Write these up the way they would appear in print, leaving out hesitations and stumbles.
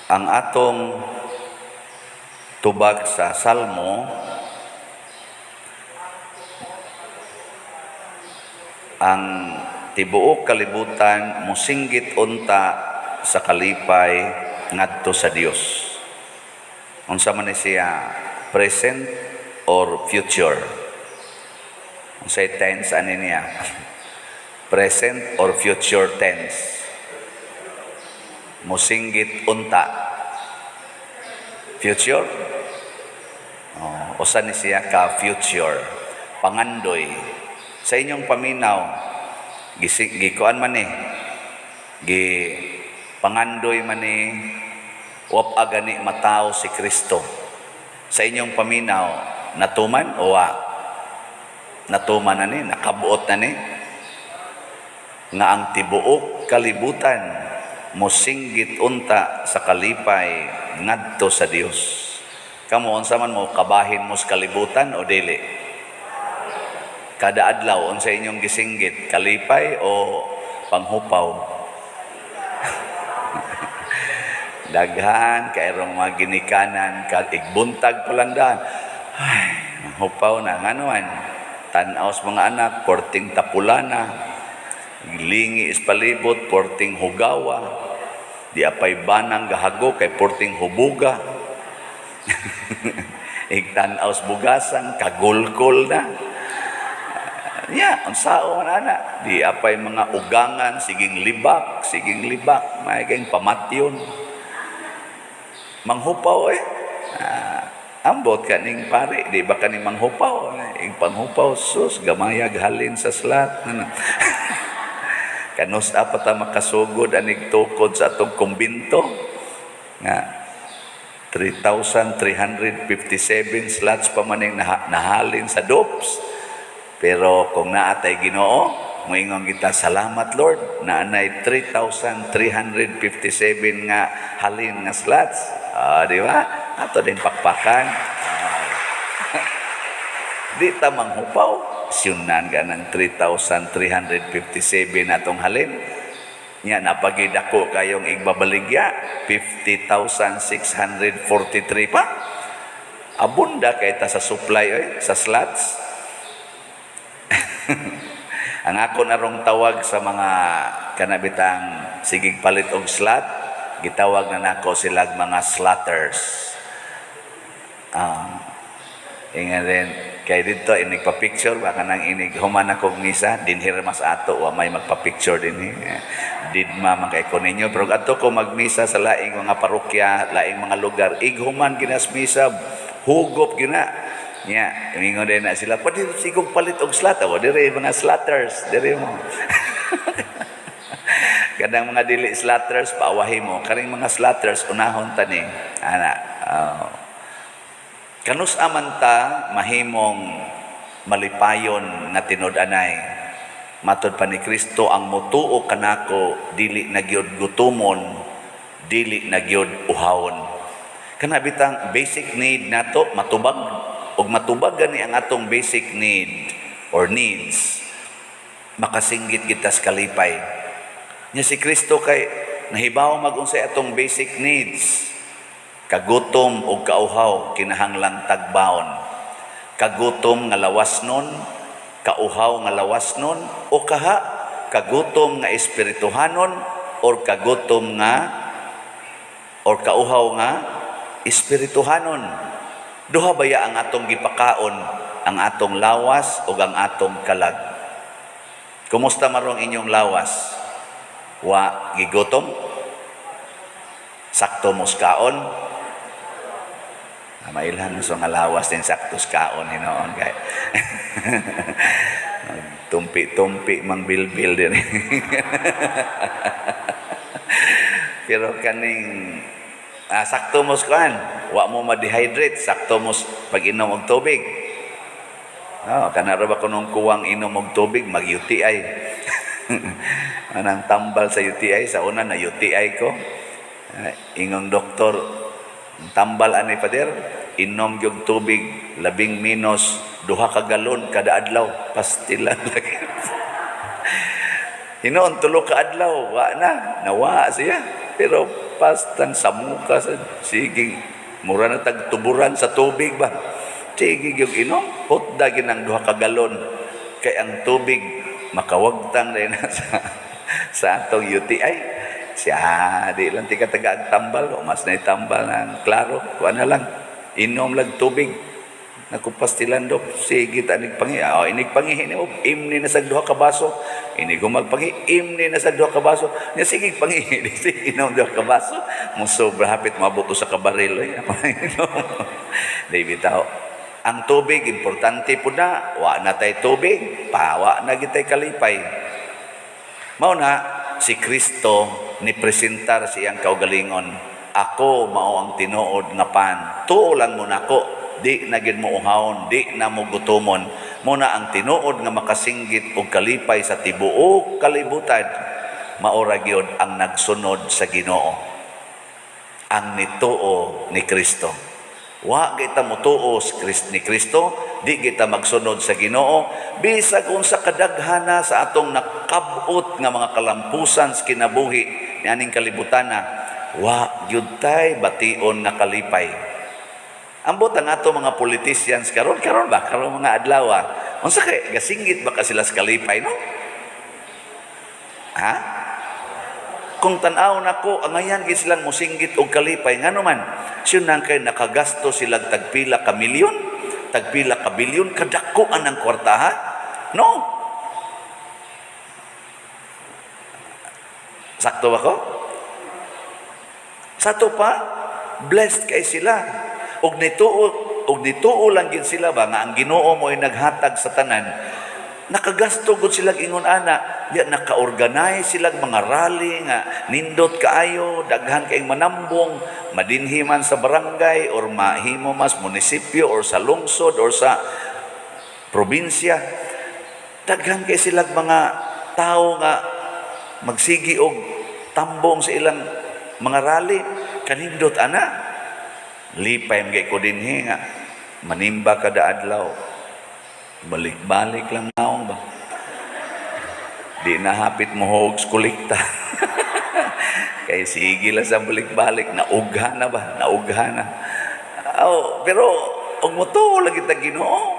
Ang atong tubag sa Salmo, ang tibuok kalibutan mosinggit unta sa kalipay ngadto sa Dios. Unsa man ni siya, present or future? Unsay tense ani niya? Present or future tense? Mosinggit unta. Future? Oh, usa ni siya ka future. Pangandoy. Sa inyong paminaw, gising gikuan man ni, gi pangandoy man ni, wa gani matawo si Kristo. Sa inyong paminaw, natuman o wa? Natuman na ni, nakabuot na ni nga ang tibuok kalibutan mosinggit unta sa kalipay ngadto sa Dios. Kamo, unsa man mo, kabahin mo sa kalibutan o dili? Kada adlaw, unsa inyong gisinggit, kalipay o panghupaw? Daghan kayrong mga ginikanan kad igbuntag palandan. Ay, hupaw na nganuan. Tan-aw sa mga anak, porting tapulana. Lingi is palibot, porting hugawa. Di apay banang gahago kay porting hubuga. Igtan-aw sa bugasan, kagulkol na. Ya, unsao man ana. Di apay mga ugangan, siging libak, siging libak, may kayong pamatyon. Manghupaw eh. Ah, ambot kaning pare, di ba kani manghupaw? Ing panghupaw, sus, gamayag halin sa slot. Ano? Kanus pa ta makasugod anig tukod sa atong kumbinto nga 3,357 slots pa man ning nahalin sa DOPS. Pero kung naatay Ginoo, moingon kita, "Salamat Lord, naanay 3,357 nga halin nga slots." Ah, di ba? Ato din pakpakan. Ah. Di ta manghupaw. Siyunan ka ng 3,357 atong halin. Nya napagidako kayong igbabaligya, 50,643 pa. Abunda kay ta sa supply oy, sa slots. Ang ako narong tawag sa mga kanabitang sigig palit og slot, gitawag na nako silag mga slotters. Ah, inga rin kay dito inig pa-picture baka nang inig human ako misa dinhi ra mas ato, wa may magpa-picture dinhi, didma man kay ko ninyo. Pero adto ko magmisa sa laing mga parokya, laing mga lugar, ighuman ginas misa, hugop gina nya, ingon din na sila, "Pwede sigong palit og slot ako dire." Mga slotters dire mo. Kadang mga dili slotters, paawahi mo. Karing mga slotters, unahon tani ana. Kanus aman ta mahimong malipayon nga tinud-anay? Matod pa ni Kristo, ang motuo kanako dili na gyud gutumon, dili na gyud uhawon. Kana bitang basic need nato matubag, ug matubag gani ang atong basic need or needs, makasinggit kita sa kalipay. Nya si Kristo kay nahibaw mag-unsay atong basic needs. Kagutom o kauhaw kinahanglang tagbaon. Kagutom nga lawas nun, kauhaw nga lawas nun, o kaha kagutom nga espirituhanon or kagutom nga or kauhaw nga espirituhanon. Duha baya ang atong gipakaon, ang atong lawas o ang atong kalag? Kumusta marong inyong lawas? Wa gigutom? Sakto mos kaon? Ah, mailhan mo sa nga lawas din sakto sa kaon hinoon kay tumpi-tumpi mang bilbil din. Pero kaning sakto mo sa kuan, wa mo ma-dehydrate, sakto mo pag-inom og tubig. Oh, kana ra ba kunong kuwang inom og tubig, mag-UTI. Anang tambal sa UTI, sa una na UTI ko. Ingong doktor, "Tambal ani, pader, inom gyud tubig labing minus 2 ka galon kada adlaw." Pastilan lagi. Hinoon 3 ka adlaw, wa na, nawa siya. Pero pastang samuka sa sige, mura na tagtuburan sa tubig ba. Sige yung inom, hotda ginang 2 ka galon. Kay ang tubig makawagtang na sa atong UTI. Siya, di lang tika taga ang tambal, o mas na tambal ng klaro, kuha na lang. Inom lang tubig. Nakupas tilandok, sige ta inig pangi. Oh, inig pangihi nimo, imni na sa 2 ka baso. Inig magpangi, imni na sa 2 ka baso. Nya sige pangihi, sige inom 2 ka baso. Mo sobra hapit maabot sa kabaril oy. Di bitaw. Ang tubig importante pud na, wa na tay tubig, pawa na gitay kalipay. Mao na si Kristo ni presentar sa iyang kaugalingon. "Ako mao ang tinuod nga pan. Tuo lang mo nako, di na gid mo uhawon, di na mo gutomon." Mao na ang tinuod nga makasinggit og kalipay sa tibuok kalibutan, mao ra gyud ang nagsunod sa Ginoo. Ang nituo ni Kristo. Wa kita motuo ni Kristo, di kita magsunod sa Ginoo, bisag unsa kadaghana sa atong nakab-ot nga mga kalampusan sa kinabuhi nianing kalibutan na, wa gyud tay bation nga kalipay. Ambot ang ato mga politicians karon karon ba, karon mga adlaw. Unsa kay gasinggit ba ka sila sa kalipay, no? Ha? Kung tan-aw nako, angayan gid silang musinggit og kalipay, ngano man? Siyon nang kay nakagasto sila tagpila ka milyon, tagpila ka bilyon, kadako ang kwarta, ha? No? Sakto ba ko? Sa ato pa, blessed kay sila. Og nituo lang gid sila ba nga ang Ginoo mo ay naghatag sa tanan. Nakagasto gud sila ingon ana, ya naka-organize sila mga rally nga nindot kaayo, daghan kayong manambong, madinhi man sa barangay or mahimo mas munisipyo or sa lungsod or sa probinsya. Daghan kay sila mga tao nga magsigi og tambong sa ilang mga rally, kanindot ana. Lipay man kay ko dinhi nga manimba kada adlaw. Balik-balik lang naong ba. Di na hapit mo hogs kolekta. Kay sige lang sa balik-balik, naugha na ba? Naugha na. Oh, pero og motuo lagi ta Ginoo.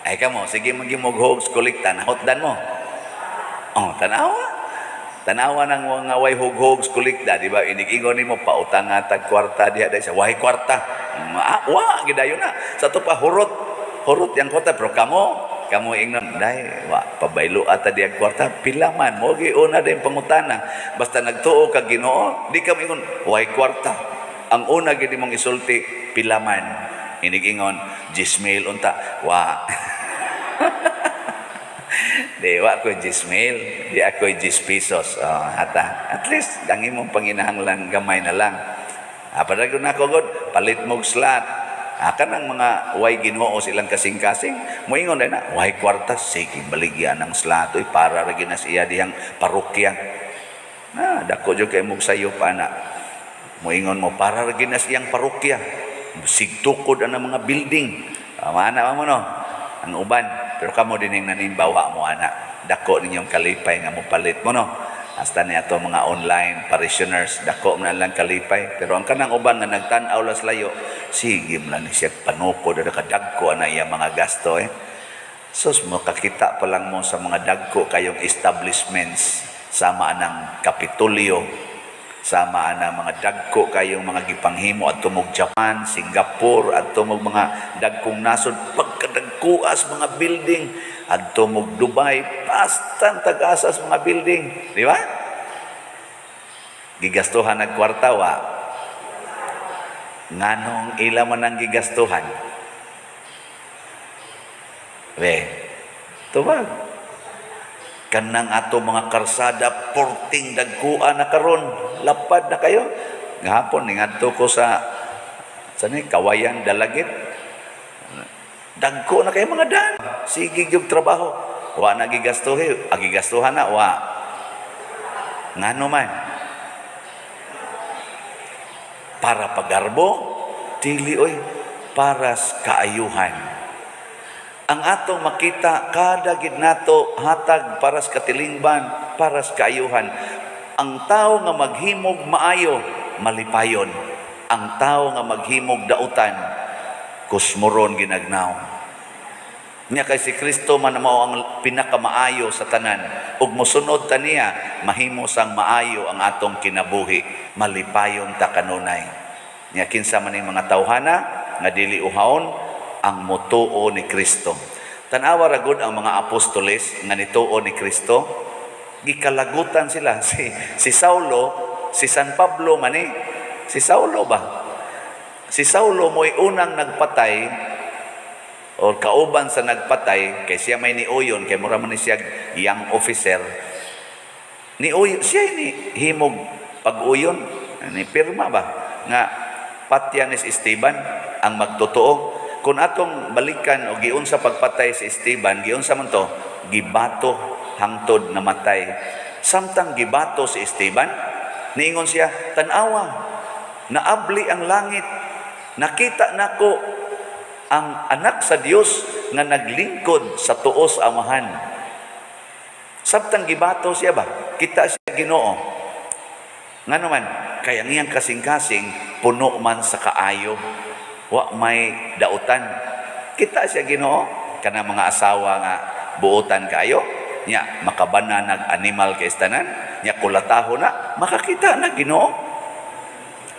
Ay kamo, sige magimog hogs kolekta, nahotdan mo. Oh, tanawa. Tanawa ng mga way hog-hogs kolekta, di ba? Inig-ingon nimo pautang nga tag kwarta diha dai sa way kwarta. Ah, wa gidayon na. Sa to pa hurot. Hurot yang kwarta, pero kamo ingnon dai wa pabaylo ata diha kwarta, pila man mo gi una din pangutana. Basta nagtuo ka Ginoo, di ka moingon way kwarta. Ang una gid mong isulti, pila man. Inig-ingon 10,000 unta, wa. Di wa ko 10,000, di ako 10 pesos. Oh, hata. At least ang imong panginahanglan gamay na lang. Ah, padayon na ako god, palit mog slot. Ah, kanang mga way Ginoo silang kasing-kasing, moingon na, way kwarta, sige baligyan ng slot oy para ra ginas iya dihang parokya. Ah, dako jud kay mog sayop ana. Moingon mo para ra ginas iyang parokya. Sigtukod ang mga building. Ah, maana mo no? Ang uban. Pero kamo dining nanimbawa mo ana. Dako ninyong kalipay nga mopalit mo, no. Hasta ni ato mga online parishioners, dako man lang kalipay. Pero ang kanang uban nga nagtan-aw las layo, sige man lang ni siya panukod na kadagko ana iya mga gasto eh. Sus, makakita pa lang mo sa mga dagko kayong establishments sama anang Kapitolyo, sama anang mga dagko kayong mga gipanghimo at tumog Japan, Singapore, at tumog mga dagkong nasod, pagkadagkuas mga building, at tumog Dubai, pastan tag-asas mga building, di ba? Gigastuhan ng kwarta, wa? Nganong ila man ang gigastuhan? We, tubag. Kanang ato mga karsada, porting dagkuan na karon, lapad na kayo. Gahapon, ningadto ko sa ni Kawayan, Dalagit. Dagko na kayo mga dan. Sige yung trabaho. Wa na gigastuhi. Agi gastuhan na, wa. Ngano man? Para pagarbo, dili oy, para sa kaayuhan. Ang atong makita kada gid nato hatag para sa katilingban, para sa kaayuhan. Ang tao nga maghimog maayo, malipayon. Ang tao nga maghimog dautan, kusmuron ginagnaw. Nya kay si Kristo man mao ang pinakamaayo sa tanan. Ug mosunod ta niya, mahimo sang maayo ang atong kinabuhi, malipayon ta kanunay. Nya kinsa man ning mga tawhana nga dili uhawon? Ang motuo ni Kristo. Tan-awa ra gud ang mga apostoles nga nituo ni Kristo, gikalagutan sila. Si Saulo, si San Pablo man eh. Si Saulo ba? Si Saulo mo'y unang nagpatay or kauban sa nagpatay kay siya may niuyon kay mura man ni siya young officer. Niuyon siya, ni himog pag-uyon, ni pirma ba nga patya ni si Esteban ang magtotoo. Kung atong balikan o giunsa pagpatay si Esteban, giunsa man to? Gibato hangtod namatay. Samtang gibato si Esteban, niingon siya, "Tan-awa, naabli ang langit, nakita nako ang Anak sa Dios nga naglingkod sa tuo sa Amahan." Samtang gibato siya ba, kita siya Ginoo. Ngano man? Kaya ngiyang kasing-kasing puno man sa kaayo. Wa may dautan. Kita siya Ginoo. Kana mga asawa nga buotan kayo, nya makabana nag animal kay tanan, nya kulataho na, makakita na Ginoo.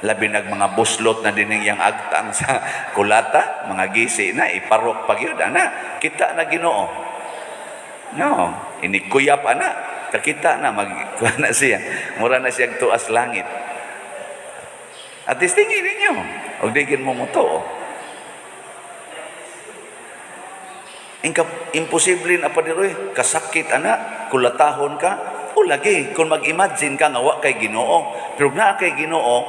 Labi nag mga buslot na din yang agtang sa kulata, mga gisi na iparok pag yun, ana, kita na Ginoo. No, inikuyap ana, kakita na mag kuha na siya. Mura na siya tuas langit. At least tingin ninyo, og di gid mo mutuo. Inka, imposible na pa diroy, kasakit ana, kulatahon ka, o lagi, kung mag-imagine ka nga wa kay Ginoo, pero naa kay Ginoo,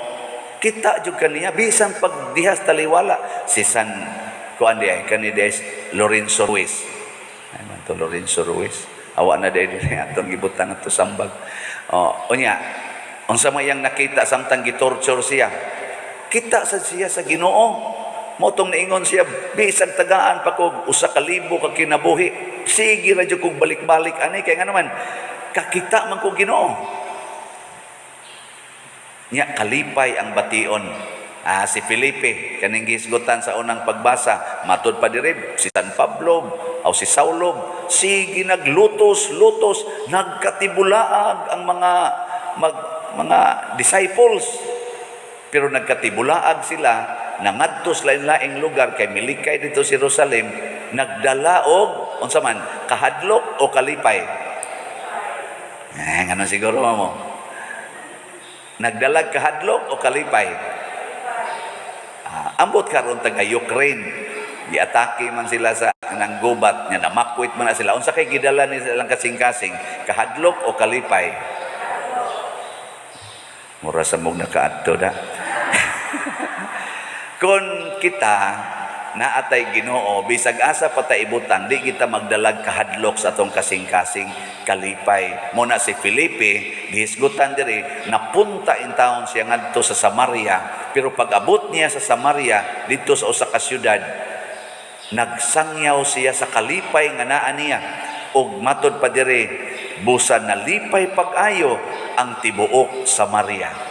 kita jud kaniya bisan pag dihas taliwala. Si San kuan di ay kani di ay Lorenzo Ruiz. Ay man to Lorenzo Ruiz. Awa na di diri atong gibutang ato sambag. Oh, unya, unsa may iyang nakita samtang gitorture siya? Kita sa siya sa Ginoo. Motong niingon siya, "Bisag tagaan pa kog 1,000 ka kinabuhi, sige ra jud kog balik-balik ani kay nga naman kakita man kog Ginoo." Nya kalipay ang bation. Ah, si Felipe, kaning gisgutan sa unang pagbasa, matud pa diri si San Pablo o si Saulo, sige naglutos-lutos, nagkatibulaag ang mga disciples. Pero nagkatibulaag sila, nangadto sa lain-laing lugar kay milikay dito sa Jerusalem, nagdala og unsa man, kahadlok o kalipay? Eh, ngano siguro mo? Nagdalag kahadlok o kalipay? Ah, ambot karon taga Ukraine. Giatake man sila sa nang gubat nya, namakwit man na sila. Unsa kay gidala ni silang kasing-kasing? Kahadlok o kalipay? Mura sa mong nakaadto da. Kung kita naatay Ginoo, bisag asa pa ta ibutang, di kita magdalag kahadlok sa atong kasing-kasing, kalipay. Muna si Felipe, gihisgutan diri, napunta in town siya ngadto sa Samaria, pero pag abot niya sa Samaria, didto sa usa ka syudad, nagsangyaw siya sa kalipay nga naa niya. Ug matod pa diri, busa nalipay pag-ayo ang tibuok Samaria.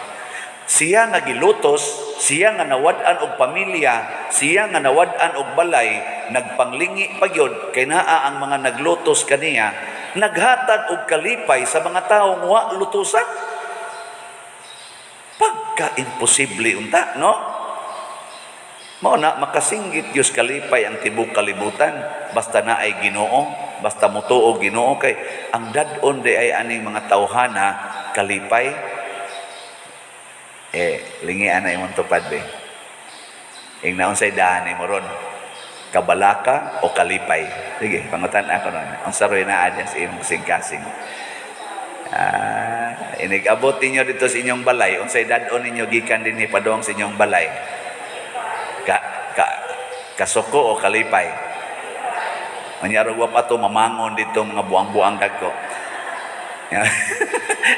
Siya nga gilutos, siya nga nawad-an og pamilya, siya nga nawad-an og balay, nagpanglingi pa gyud kay naa ang mga naglutos kaniya, naghatag og kalipay sa mga tawo wa lutusan. Pagka-imposible unta, no? Mao na makasinggit Dios kalipay ang tibok kalibutan basta naay Ginoo, basta motuo Ginoo, kay ang dad-on di ay aning mga tawhana kalipay. Eh, lingian na imong tupad be. Ing naon say daan mo ron? Kabalaka o kalipay? Sige, pangutan ako nun. Unsa ro'y naa diyan sa imong kasing-kasing? Ah, inig-abot ninyo dito sa inyong balay, unsay dad-on ninyo gikan dinhi padung sa inyong balay? Ka, ka, kasuko o kalipay? Unya wa pa to mamangon dito mga buang-buang dagko.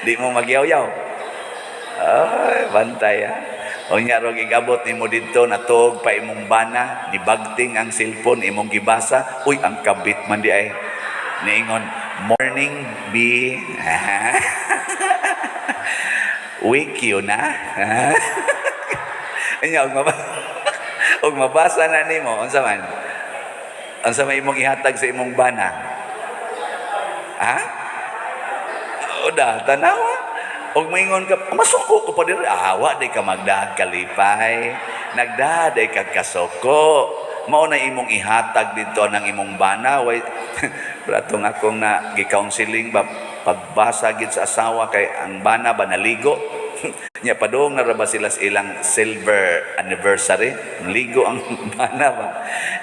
Di mo magyaw-yaw. Ay, bantay ha. O nya rog igabot nimo didto, natuog pa imong bana, nibagting ang cellphone, imong gibasa, "Uy, ang kabit man diay." Niingon, "Morning, B. Wake you na." Nya og mabasa na nimo, unsa man? Unsa may imong ihatag sa imong bana? Ha? O da, tanawa. Og moingon ka, "Masuko ko pa diri." Awa, di ka magdahag kalipay. Nagdahay ka kasuko. Mao na imong ihatag dito ng imong bana. Way, atong akong na gi-counseling ba, pagbasa gid sa asawa kay ang bana ba naligo. Nya padung na ra ba sila sa ilang silver anniversary? Ligo ang bana ba.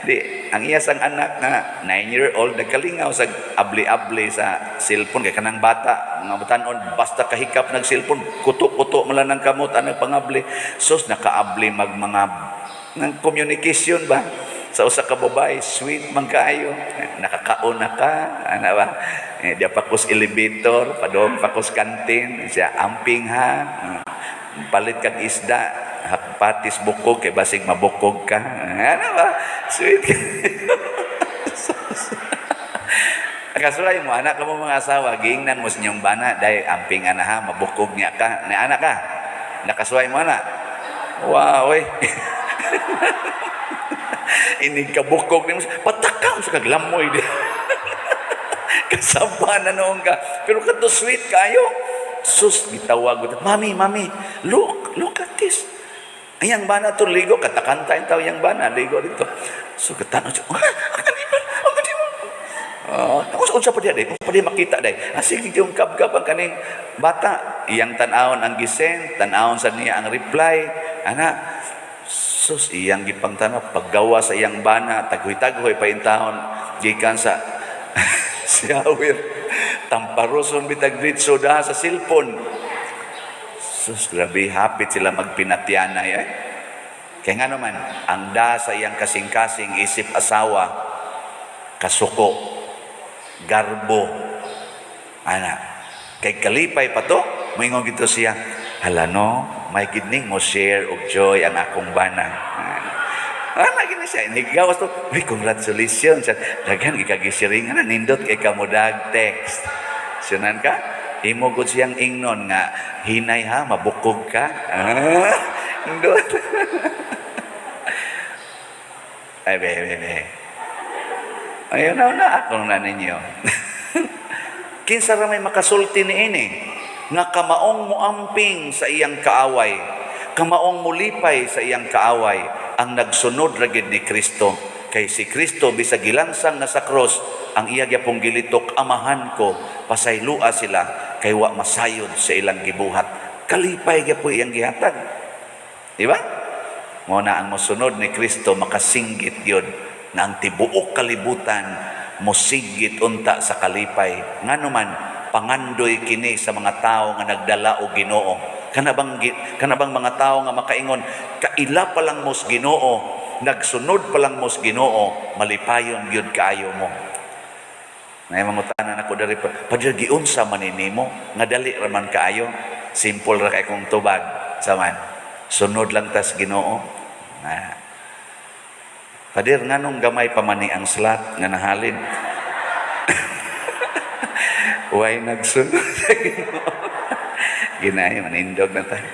Di ang iya sang anak nga 9-year-old nagkalingaw sa abli-abli sa cellphone kay kanang bata, mga batanon, basta kahikap nag cellphone, kuto-kuto man lang ng kamot anang pangabli. Sus, nakaabli mag mga ng communication ba sa usa ka babae, sweet man kaayo. "Nakakaon na ka?" Ana ba? Eh, "Di pa kus elevator, padong pa kus kantin." Siya, "Amping ha. Palit kag isda, patis bukog kay basig mabukog ka." Ano ba? Sweet. Kasuray mo, anak ka mo mga asawa, giingnan mo sa inyong bana, "Dahil amping ana ha, mabukog niya ka." Ni anak ka, nakasuway mo ana. Wow, oy. Inig kabukog ni mo, patakam sa kaglamoy di. Kasaba na noon ka. Pero kato sweet kayo. Sus, gitawag ko, "Mami, mami, look, look at this." Ayang bana to ligo, katakanta yung tao yung bana, ligo dito. So, katanaw siya, "Ah, ang animal, ang animal." Oh, ako unsa pa diya day? Unsa pa diya makita day? Ah, sige yung kabkab ang kaning bata. Iyang tan-awon ang gisend, tan-awon sa niya ang reply. Ana, sus, iyang gipangtanaw, paggawa sa iyang bana, taghoy-taghoy pa intahon, gikan sa shower, tamparoson bitag diretso da sa cellphone. Sus, grabe, hapit sila magpinatyanay eh. Kaya nga naman, ang da sa iyang kasing-kasing isip asawa, kasuko, garbo, ana, kay kalipay pa to, moingon gito siya, "Hala no, may gidning mo share og joy ang akong bana." Ana gini siya, nigawas to, "Uy, congratulations." Daghan gikagisiringan na, nindot kay kamudag text. Sunan ka? Imo gud siyang ingnon nga, "Hinay ha, mabukog ka." Ah, nindot. Ay, be, be, be. Ayun na na, ako na ninyo. Kinsa ra may makasulti ni ini nga kamaong muamping sa iyang kaaway, kamaong mulipay sa iyang kaaway, ang nagsunod ra gid ni Kristo. Kay si Kristo bisag gilangsang na sa cross, ang iya gyapong gilitok, "Amahan ko, pasaylua sila kay wa masayod sa ilang gibuhat." Kalipay gyapon iyang gihatag. Di ba? Mo na ang mosunod ni Kristo makasinggit gyud na ang tibuok kalibutan mosigit unta sa kalipay. Ngano man, pangandoy kini sa mga tao nga nagdala og Ginoo. Kana bang mga tao nga makaingon, kaila pa lang mos Ginoo, nagsunod pa lang mos Ginoo, malipayon gyud kaayo mo. Nay mangutana nako diri pa, "Padre, giunsa man ni nimo nga dali ra man kaayo?" Simple ra kay kong tubag saman. Sunod lang tas Ginoo. Na. "Pader, nganong gamay pa man ni ang slot nga nahalin?" Way nagsunod sa Ginoo. Ginay, manindog na tayo.